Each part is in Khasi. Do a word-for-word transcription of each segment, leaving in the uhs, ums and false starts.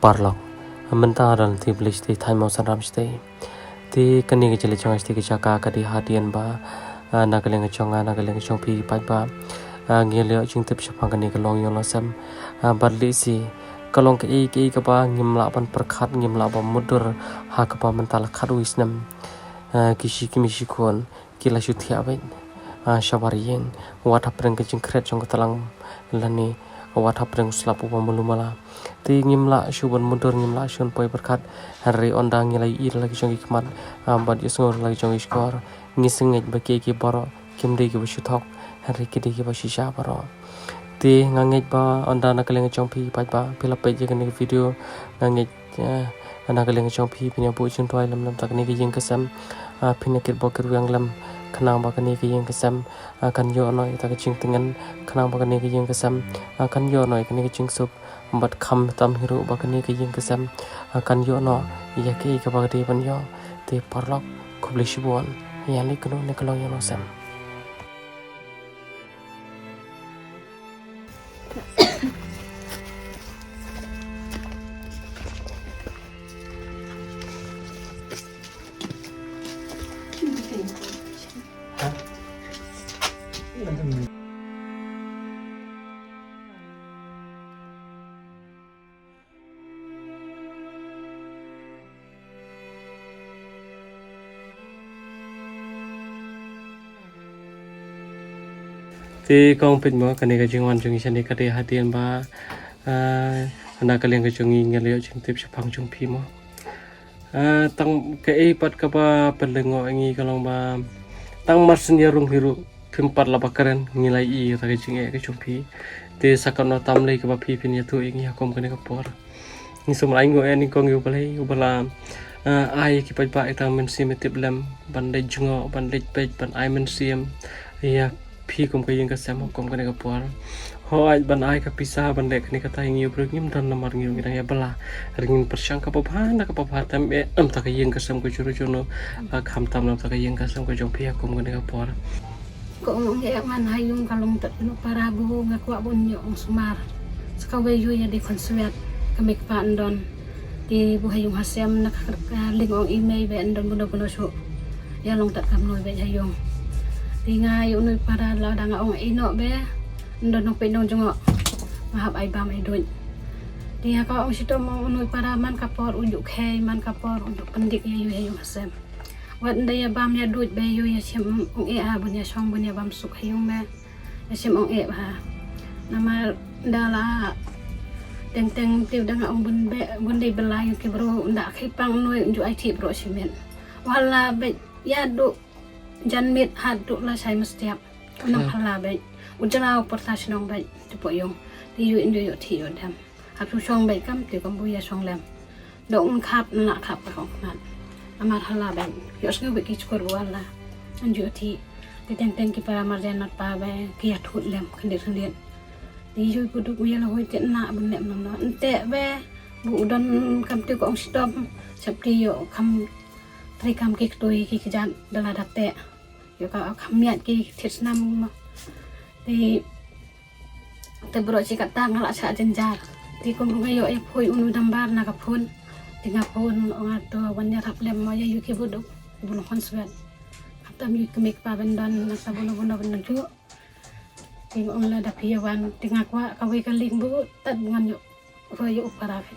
Paralok. Mynta don te bli shatei, thaiñ mo sanram shatei. Te kane ka jingïaleh jong nga shatei ka jaka ka dei hadien ba, ah, na ka liang ka jong nga, na ka liang ka jong phi paidbah, ah, ngi la ïoh jingtip shaphang kane ka long ïong long sem. Ah, bad lehse ka long kaei kaei kaba ngim lah ban pyrkhat, ngim lah ban mutdur ha kaba mynta la khatwei snem, ah, ki shi kmie shi khun ki la shu thiah beit, ah, shabar ïing, wat hapdeng ka jingkhret jong ka tlang lane wat hapdeng u slap uba malu mala. Te ngim lah shuh ban mutdur, ngim lah shuh ban poi pyrkhat. Hynrei ynda ngi la ïohi da la ki jong ki khmat, ah, bad ïohsngew da la ki jong ki shkor, ngi sngewbha ba kiei kiei baroh kim dei kiba shu thok, hynrei ki dei kiba shisha baroh. Te nga ngeit ba ynda na ka liang jong phi paidbah, phi la peit ïa kane ka video, nga ngeit, eh, na ka liang jong phi phin ïa buh jingduwai lem namar kane ka ïing ka sem, ah, phin ïa kitbok kitrwiang lem khnang ba kane ka ïing ka sem, ah, kan ïoh noh ïa ka jingtngen, khnang ba kane ka ïing ka sem, ah, kan ïoh noh ïa kane ka jingsuk, bad khamtam hi ruh ba kane ka ïing ka sem, ah, kan ïoh noh ïa kaei kaba ka dei ban ïoh. Te paralok, khublei shibun ïa lade kano ne ka long ïong long sem. Te kong peit mo, kane ka jingwan jong ngi shane ka dei hadien ba, ah, na ka liang ka jong ngi ngi la ïoh jingtip shaphang jong phi mo. Ah, tang kaei pat kaba pynlyngngoh ïa ngi ka long ba tang mar shen ïa rung hi ruh phim pat la ba kren, ngi la ïohi ïa ka jingeh ka jong phi. Te sa katno tam lei kaba phi phin ïathuh ïa ngi ha kum kane ka por. Ngi sngewbha ai nguh ïa u Blei uba la, eh, ai ïa ki paidbah ïa ka mynsiem ïa tip lem ban leit jngoh, ban leit peit, ban ai mynsiem ïa phi kum ka ïing ka sem ha kum kane ka por. Hooid, ban ai ka pisa ban leh kane kata ïa ngi u briew ngim don namar ngi ngi dang ïa bylla. Hynrei ngin pyrshang kaba bha na kaba bha, tam eh namar ka ïing ka sem ka jong u jong u, eh, khamtam namar ka ïing ka sem ka jong phi ha kum kane ka por. Ka ong ong eh ngan ha ïung ka long tat noh para, ba nga kwah ban ïoh ong sumar. Sa kawei ïoh ïa dei khun swet ka mei kpa ndon. Te ba ha ïung ha sem na ka, ka lieng ong i mei ba ndon buno buno shuh. Ïa long tat kam noi ba ha ïung. Te nga ïoh noi para la dang ong i noh ba ndon nong pei nong jngoh. Nga hap ai bam ai duit. Te ha ka ong shitom ong noi para man ka por u ju khei, man ka por u ju pyndik ïa ïung ha ïung ha sem. Wat nda ïa bam ïa duit ba ïoh ïa shem ong eh ha bun ïa shong bun ïa bam suk ha ïung ba. Ïa shem ong eh ba ha. Namar da la teng teng te da nga ong bun be bun dei bylla ïa ki bro nda khei pang noi ju ai thi bro shimet. Wala be ïa du jan mit ha du la shai mestiap. Unang phala be u jrau porta shnong be tu po ïung. Te ïoh ndu ïoh thi ïoh dem. Hap shu shong beit kam te kam bu ïa shong lem. Dok un khap na khap ka khong khnat. Amar hala beit. Ïoh sngew beit ki chkur bu wala. An ju thi. Te teng teng ki para mar jan nat pa be ki ïa thut lem khyndiat khyndiat. Te ïoh bu duk ïa la hoi te na bun lem nam na. Ente be bu u don kam te ko ong shitom. Sep te ïoh kam tri kam ki ktoi ki kjat da la da te. Ïoh ka kham miat ki thit snam ma. Te Te bro chi kata nga la sah jynjar. Te kum nga ïoh ïa phui unu dambar na ka phone. Te nga phone ong nga to wan ïarap lem mo ïa ïoh ki buduk. Ki buduk khun swet. Kata ïoh ki mei kpa ben don na ka buno buno ben ju. Te nga ong la da phi ïa wan te nga kwah kawei ka link bu tad ngan ïoh roi ïoh u para ka.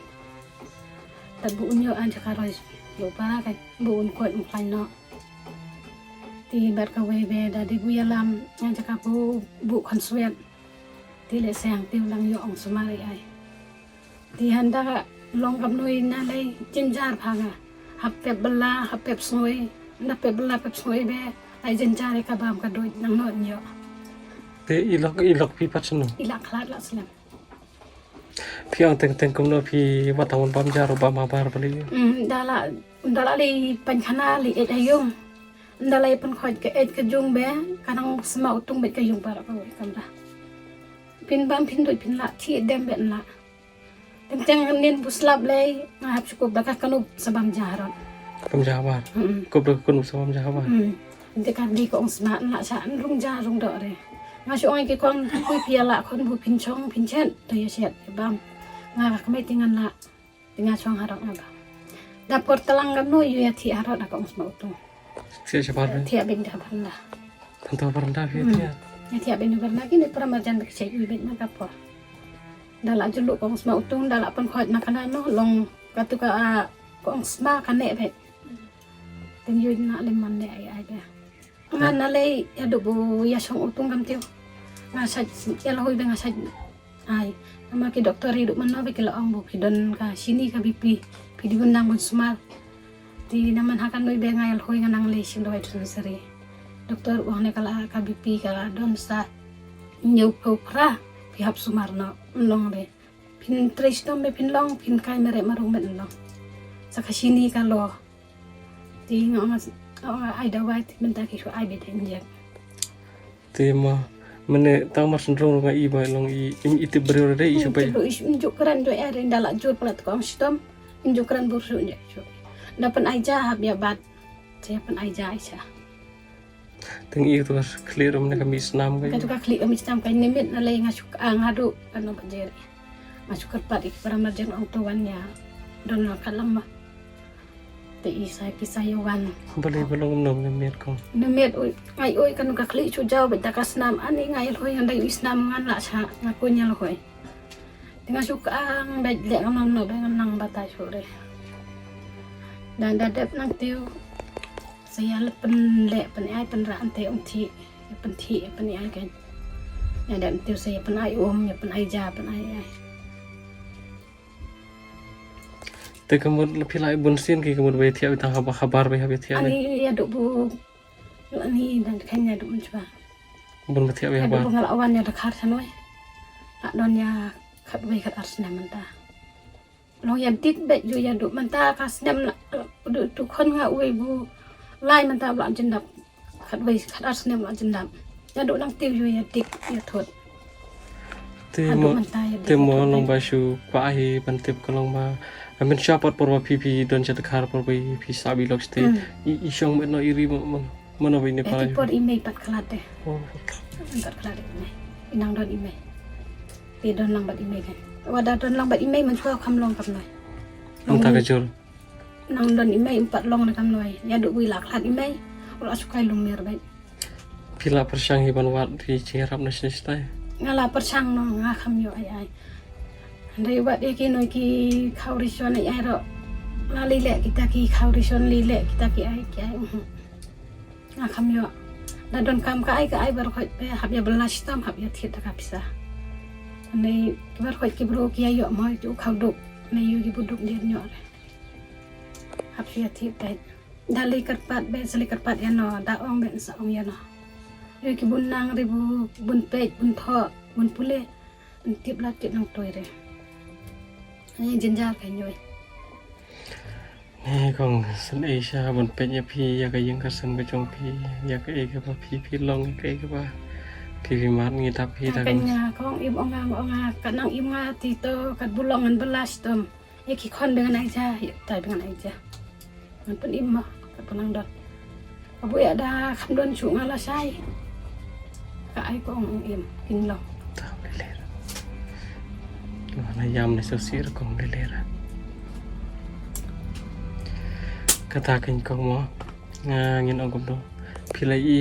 Tad bu un ïoh an jaka roi ïoh u para ka bu un koit un khlaiñ noh. Te bad kawei be da dei bu ïalam an jaka bu bu khun swet. Te leh seng te u lang ïoh ong sumar ïa ai. Te hynda ka long kam noi na lei jynjar pha nga. Hap pep bylla, hap pep sngewei. Hynda pep bylla pep sngewei be ai jynjar ïa ka bam ka duit nang noh ïoh. Te i lok i lok phi pat snu. I lak khlad lak slem. Phi ong teng teng kumno phi wat tang bam jar bam habar bali. Hmm, da la da la lei pan khana lei et ayung. Da la pan khoj ka et ka jung be ka nang sma utung be ka yung para ka wei kamra. Phin bam phin doi phin la thi dem be la. Teng teng nin bu slap lei nga hap shukup da ka kanu sa bam jaharot. Bam jahabar. Hmm. Kup da ka kanu sa bam jahabar. Hmm. Te ka di ka ong sma la sa rung ja rung do re. Nga shu ong ki kong phi phi la khon bu phin chong phin chet to ya chet bam. Nga ka kmai tingan la. Te nga shong harok nga ba. Da por tlang kamno ïa thiah harok da ka ong sma utung. Thiah shabar. Thiah beng da baranda. Tanto baranda phi thiah. Ïa thiah beng da baranda kine para marjan bek shei ui bek na ka por. Da la julu ka ong sma utung da la pynkhot na kana no long katu ka, ah, ka ong sma kane bek. Teng yu na lem man ne ai ai bek. Nga na lei ïa du bu ïa shong utung kam tiu. Nga sait ïa la hui bek nga sait. Ai, namar ki doktor ïa du man no bek ki la ong bu phi don ka shini ka B P. Phi di bun nang bun sumar. Te namar ha ka noi bek nga ïa la hui nga nang lei shim dawai dispensary. Doktor u ong ne ka la ka B P ka la don sa hynñiew phew phra. Phi hap sumar no long bek. Phin trei shitom bek phin long phin kai mareh marung bek long. Sa ka shini ka lo. Te nga ong nga ai dawai te mynta ki shu ai beit injek. Te ma mane tang mar sendrong nga i ba long i im i tip briew re i shu bai. Te i shu juk kran jo er inda la jur pala ko ong shitom. Im juk kran bur shu injek shu. Da pyn ai ja hap ïa bat. Te pyn ai ja ai sha. Teng i tu ka khlieh rum ne ka mi snam ka. Ka tu ka khlieh ka mi snam ka nimit na lei nga shu ka nga du ka no ba jer. Nga shu kyrpad i para marjan ong tu wan ïa don la ka lama. Te i sai pisa ïa wan. Balei ba long nom ne miet kong. Ne miet oi ngai oi kan ka khlieh shu jaw bad da ka snam ani ngai lhoi ngan dai ui snam ngan la sha nga kunya lhoi. Te nga shu ka ang bad leh ngan nom no bad ngan nang batai shu re. Dan da dep nang tiu. Sa ïa leh pynleh pynai pynra ante ong thi. Ïa pynthi ïa pynai kan. Ïa dep tiu sa ïa pynai um ïa pynai ja pynai ai. Te ka mut la phi la bun sien ki ka mut ba ïa thiah ïa tang habar habar ba ïa thiah. Ani ïa du bu ani dan kan ïa du mun chwa. Bun ba thiah ïa habar. Ïa du bu nga la wan ïa da khar chanoi. La don ïa khat wei khat ar snem mynta. Long ïa dik bad yu ïa du mynta ka snem la du tu khon nga wei bu lai mynta ba la jin dap. Khat wei khat ar snem la jin dap. Ïa du nang tiu yu ïa dik ïa thot. Te mo te mo long ba shu kwah hi ban tip ka long ba. Amen sha pat por ba phi phi don sha dkhar por ba phi sa bi lok ste. I shong met no i ri mo mo no ba i ne para. Por i mei pat khlad de. Pat khlad de i mei. I nang don i mei. Te don lang bad i mei kan. Wa da don lang bad i mei man shu kham long kam noi. Long ta ka jur. Nang don i mei um pat long na kam noi. Ïa du wi la khlad i mei. Ula sukai lum mer bai. Phi la pyrshang hi ban wad ri chi rap na shistai. Nga la pyrshang no nga kham ïoh ai ai. Hynrei wad ïa ki noi ki khaw rishon ai ai ro. La li leh kita ki khaw rishon li leh kita ki ai ki ai. Nga kham ïoh. Da don kam ka ai ka ai bar khoit pe hap ïa bela shitom hap ïa thied da ka pisa. Nei bar khoit ki bru ki ïa ïoh mo tu khaw duk. Nei yu ki bu duk dien ïoh re. Hap ïa thied pe. Da li kyrpad be sa li kyrpad ïa no da ong be sa ong ïa no. Yu ki bun nang ri bu bun peit bun thoh bun pule. Tip la tip nang toi re. Ni jinjar ka nyoi. Ni kong san ei sha ban peit ïa phi ïa ka ïing ka sem ka jong phi ïa ka ei ka ba phi phi long ïa ka ei ka ba phi phi mat ngi tap phi ta. Kan nga kong im ong nga ong nga ka nang im nga ti to kat bulong ngan belas tom. Ïa ki khon dengan ai ja ïa tai dengan ai ja. Ngan pyn im ma kat pynang dot. Abu ïa da kham don shu nga la shai. Ka ai ko ong im kin long. Ta leler. Mana yam ne so sir kong leler. Kata kin kong mo. Nga ngin ong kumno. Phi la i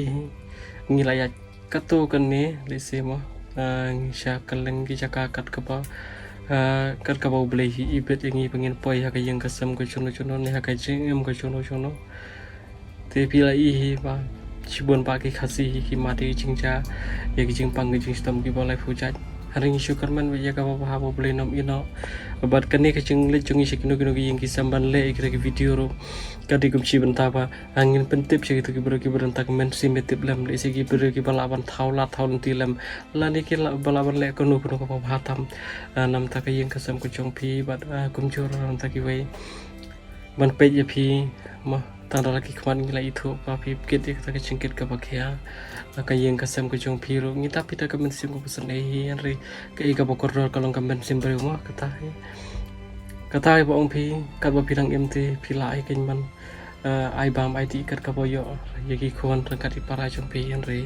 ngi la ïa kato kane lehse mo. Ngi sha kylleng ki jaka kat kaba kat kaba U Blei hi i bet ïa ngi ba ngin poi ha ka ïing ka sem ka juno juno ne ha ka jingim ka juno juno. Te phi la i hi ba shibun ba ki Khasi hi ki mad ïa ki jingjia ïa ki jingpang ki jingshitom kiba laiphew jait. Hynrei ngi shu kyrmen ba ïa kaba bha ba U Blei un ym ïehnoh. Bad kane ka jingleit jong ngi sha kino kino ki ïing ki sem ban leh ïa kita ki video ruh ka dei kum shi bynta ba ngin pyntip sha kita ki briew kiba don tang mynsiem ïa tip lem lehse ki briew kiba lah ban thaw lad thaw lynti lem. Lane ki lah ba lah ban leh kano kano kaba bha tam. Namta ka ïing ka sem ka jong phi bad kumjuh namta kiwei. Ban peit ïa phi ma tang da la ki khmat ngi la ithuh ba phi kit ïa kata ka jingkit kaba khia. Ka ïing ka sem ka jong phi ruh ngi tap ïa ka mynsiem kaba sngewsih hi hynrei kaei kaba kordor ka long ka mynsiem briew ma kata hi. Kata hi ba ong phi katba phi dang im te phi la ai kein ban ai bam ai tih kat kaba ïoh ïa ki khun ryngkat i para jong phi hynrei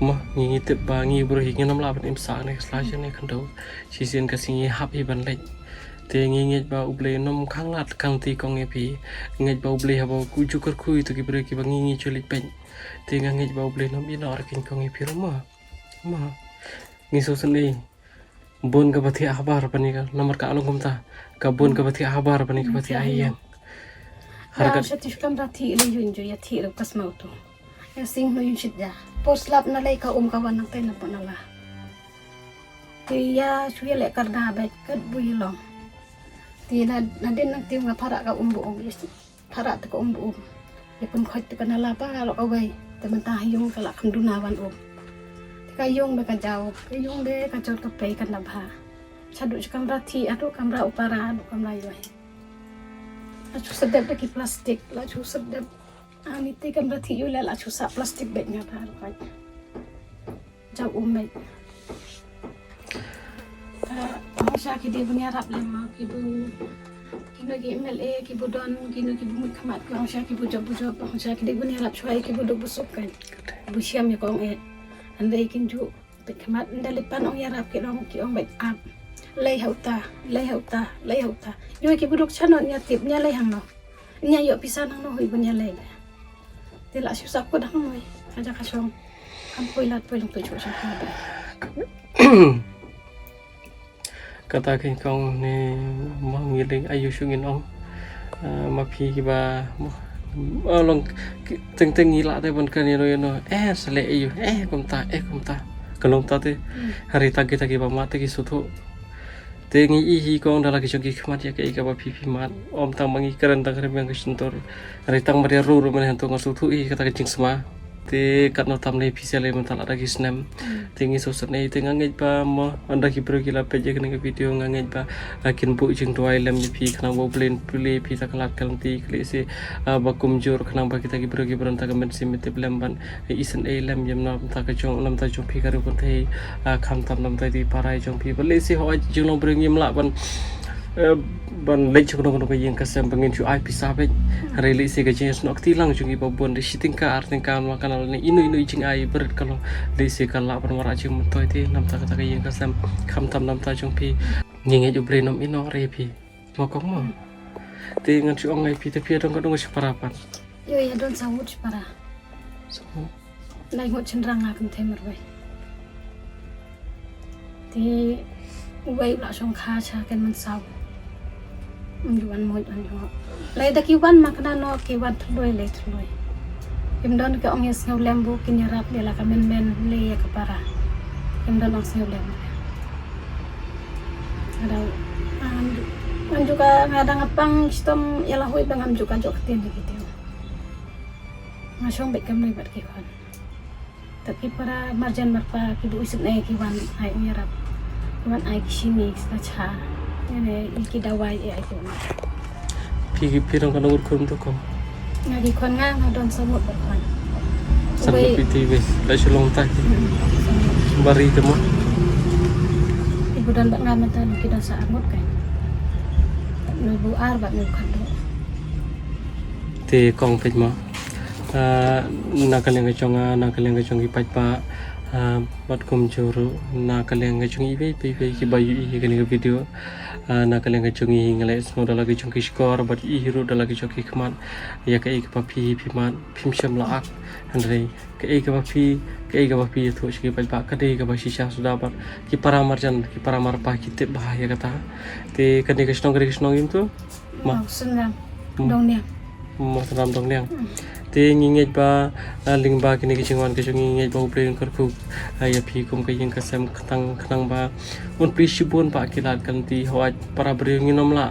ma ngi ngi tip ba ngi briew hi ngin ym lah ban im sah ne ka sla jong ne khyndew. Shisien ka sngi hap hi ban leit. Te ngi ngeit ba U Blei un ym khang lad khang ti kong ïa phi. Ngeit ba U Blei haba u ju kyrkhu ïa ki briew kiba ngi ngi ju leit peit. Te nga ngeit ba U Blei un ym ïehnoh ruh kong ïa phi ruh mo. Mo. Ngi sngewsynei. Bun kaba thiah habar ban ïa ka namar ka long kumta. Ka bun kaba thiah habar ban ïa kaba thiah ïing. Har ka sha tip kamra thiah lei ïing ju ïa thiah ruh ka sngewthuh. Ïa sing no ïing shit ja. Por slap na lei ka um ka wan nangta na pynala. Te ïa shu ïa leh karda bad kat bu ïa long. Te na, nadien nangta nga pharah ka um bu um ïa shu. Pharah te ka um bu um. Ïa pynkhot te ka nala ba ka lok awei. Te mynta ha ïing ka la kham duna wan um. Te ka ïing ba ka jaw. Ka ïing ba ka jot ka pei ka na bha. Shaduh shu kamra thiah, haduh kamra u para, haduh kamra ïohi. La shu sdep da ki plastik, la shu sdep. Ani te kamra thiah ïohi la shu sah plastik bad nga ba ruh ka. Jaw um bad. Hangta ki dei ban ïarap lem ma ki bu, kino ki M L A ki bu don, kino ki bu mut khmat ki, hangta ki bu jop bu jop, hangta ki dei ban ïarap shuwa ki bu duk bu suk kan. Bu shem ïa kong eh. Hynrei kin ju peit khmat ynda leit pan ong ïarap ki ong, ki ong bad ap. Lei ha uta, lei ha uta, lei ha uta. Ïohi ki bu duk sha no ïa tip ïa lei hangno. Ïa ïoh pisa nangno hoi ban ïalei. Te la shu sah kut hangne ka jaka shong. Kam poi lad poi lang tu shu shu. Kata kong ne ma ngi leng ayu shu ngin ong. Ah, ma phi kiba ma, ah, long teng teng ngi lah te ban kane ro ïano. Eh, sale ayu. Eh, kumta, eh, kumta. Ka long ta te. Hari ta kita kiba ma te ki suthu. Te ngi i hi kong da la ki jong ki khmat ïa kaei kaba phi phi mad. Ym tang ma ngi kren tang kren biang ka shyntur. Hynrei tang ma ria ru ru mynne hangto nga sngewthuh hi kata ka jingsma. Te katno tam lei phi sa lei mynta la da ki snem. Te ngi sngewsynei te nga ngeit ba mo ynda ki briew ki la peit ïa kane ka video nga ngeit ba, ah, kin buh jingduwai lem ïa phi khnang ba U Blei un pule ïa phi ta ka lad ka lynti khlei se, ah, ba kumjuh khnang ba kita ki briew ki briew ta ka mynsiem ïa tip lem ban isynei lem ïa mynta ka jong, mynta jong phi ka ri kynthei, ah, khamtam mynta ti para jong phi. Ba lehse hooid jinglong briew ngim lah ban, eh, ban leit sha kano kano ka ïing ka sem ba ngin shu ai pisa beit. Hynrei lehse ka jingsnoh kti lang jong ngi ba bun da shi tyngka ar tyngka ma ka la ne ino ino i jingai barit ka long. Lehse ka lah ban wanrah jingmyntoi te namta kata ka ïing ka sem khamtam namta jong phi. Ngi ngeit U Blei un ym ïehnoh ruh ïa phi. Mo kong mo. Te ngan shu ong ïa phi te phi ïa don ka dong shipara pat. Ïoh ïa don saw ngut shipara. Saw ngut. Lai ngut shynrang nga kynthei marwei. Te uwei u la shong kha sha ken mynsaw. Ym ju wan mut wan ju. Lai da ki wan ma kane no ki wan thloi lai thloi. Kim don ki ong ïa sngewlem bu kin ïarap ïa la ka men men lei ïa ka para. Kim don ong sngewlem. Ada ngan ju ka nga dang pang shitom ïa la hoi ba ngam ju ka jok ktien ïa ki tien. Nga shong bad kam lei bad ki khon. Te ki para marjan marpa ki bu isynei ki wan ai ïarap. Ki wan ai ki shini ki sa cha. Ïa ne ki dawai ai ki wan. Phi phi rong kano ngut khun to kong. Nga ki khon nga nga don saw ngut bad khon. San ngut phi te wei la shu long ta ki. Bari te mo. Ki bu don bad nga mynta ki don sa ar ngut kan. Bad ngi bu ar bad ngi bu khatduh. Te kong peit mo. Ah, na ka liang ka jong nga, na ka liang ka jong ki paidbah, ah, bad kumjuh ruh na ka liang ka jong iwei pa iwei kiba ïohi ïa kane ka video. Ah, na ka liang ka jong ngi nga leh sngewbha da la ka jong ki shkor bad ïohi ruh da la ka jong ki khmat ïa kaei kaba phi phi mad phim shym la ak. Hynrei kaei kaba phi, kaei kaba phi ïathuh sha ki paidbah ka dei kaba shisha suda bad ki para marjan ki para marpa ki tip bha ïa kata. Te kane ka shnong, kane ka shnong ïa uto? Mo Synram Dongniang. Mo Synram Dongniang. Te ngi ngeit ba, ah, lyngba kine ki jingwan ka jong ngi ngeit ba U Blei un kyrkhu, ah, ïa phi kum ka ïing ka sem khnang khnang ba un plie shibun ba ki lad ka lynti hooid para briew ngin ym lah.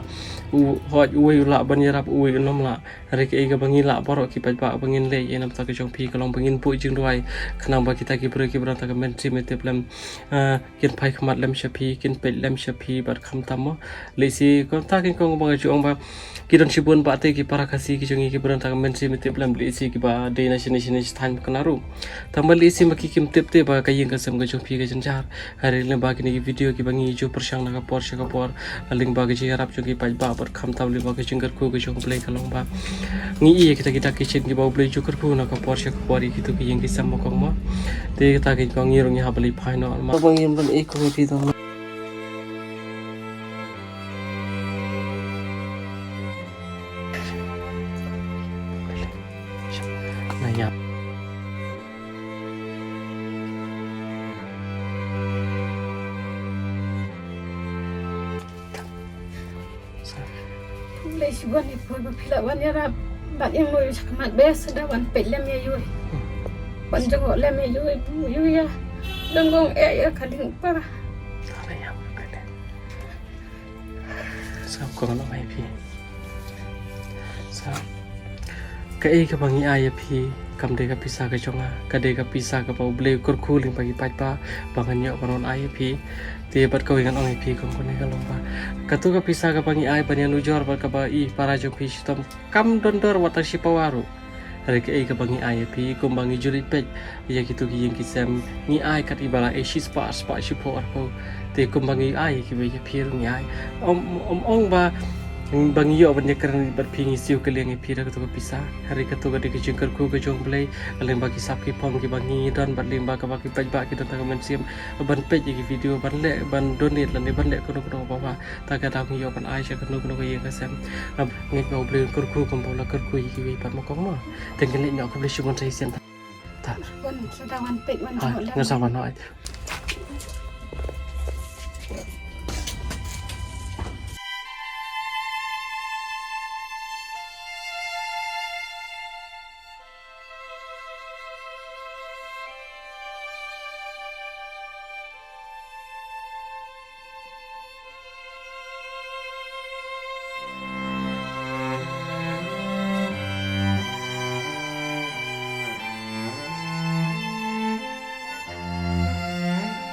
U hooid uwei u lah ban ïarap uwei un ym lah. Hynrei kaei kaba ngi lah baroh ki paidbah ba ngin leh ïa namta ka jong phi ka long ba ngin buh jingduwai khnang ba kita ki briew ki briew ta ka mynsiem ïa tip lem, ah, kin phai khmat lem sha phi, kin peit lem sha phi bad khamtam mo. Lehse kumta kin kong ba nga ju ong ba ki don shibun ba te ki para Khasi ki jong ngi ki briew ta ka mynsiem ïa tip lem lehse kiba dei na shane shane shi thaiñ kane ruh. Tang ba lehse ma ki kim tip te ba ka ïing ka sem ka jong phi ka jynjar. Hynrei lyngba kine ki video kiba ngi ju pyrshang na ka por sha ka por. Lyngba ka jingïarap jong ki paidbah bad khamtam lyngba ka jingkyrkhu ka jong U Blei ka long ba ngi ïohi kita kita ki shin kiba U Blei ju kyrkhu na ka por sha ka por ïa kito ki ïing ki sem mo kong mo. Te kita ki kong ngi ruh ngi hap ban leit phai noh ma ba ngim ban ïohi kong ïa phi tang. Lei shibun ïa phi ba phi la wan ïarap. Bad ïa nga ïa shakmat bes da wan peit lem ïa ïu. Wan jngoh lem ïa ïu ïa. Dang kong eh ïa ka ding para. Sa kong long ai phi. Sa kaei kaba ngi ai ïa phi kam dei ka pisa ka jong nga, ka dei ka pisa kaba U Blei u kyrkhu lyngba ki paidbah ba ngan ïoh ban wan ai ïa phi. Te bad kawei ngan ong ïa phi kong kane ka long ba kato ka pisa kaba ngi ai ban ïanujor bad kaba i para jong phi shitom kam don dor wat tang shi pawa ruh. Hynrei kaei kaba ngi ai ïa phi kumba ngi ju leit peit ïa kito ki ïing ki sem ngi ai kat iba la eh shi spah spah shiphew arphew. Te kumba ngi ai ïa kiba ïa phi ruh ngi ai. Ym ym ong ba ba ngi ïoh ban ïakren bad phi ngi siew kylliang ïa phi da kato ka pisa. Hynrei kato ka dei ka jingkyrkhu ka jong U Blei lyngba ki sap ki phong kiba ngi don bad lyngba kaba ki paidbah ki don tang ka mynsiem ban peit ïa ki video ban leh ban donate lane ban leh kano kano kaba wah. Ta ka daw ngi ïoh ban ai sha kano kano ka ïing ka sem. Ngeit ba U Blei un kyrkhu kumba u la kyrkhu ïa kiwei pat ma kong mo. Te ngin leit noh, khublei shibun sa shisien. Ta. Wan sa da wan peit wan jngoh lem. Nga sa wan noh.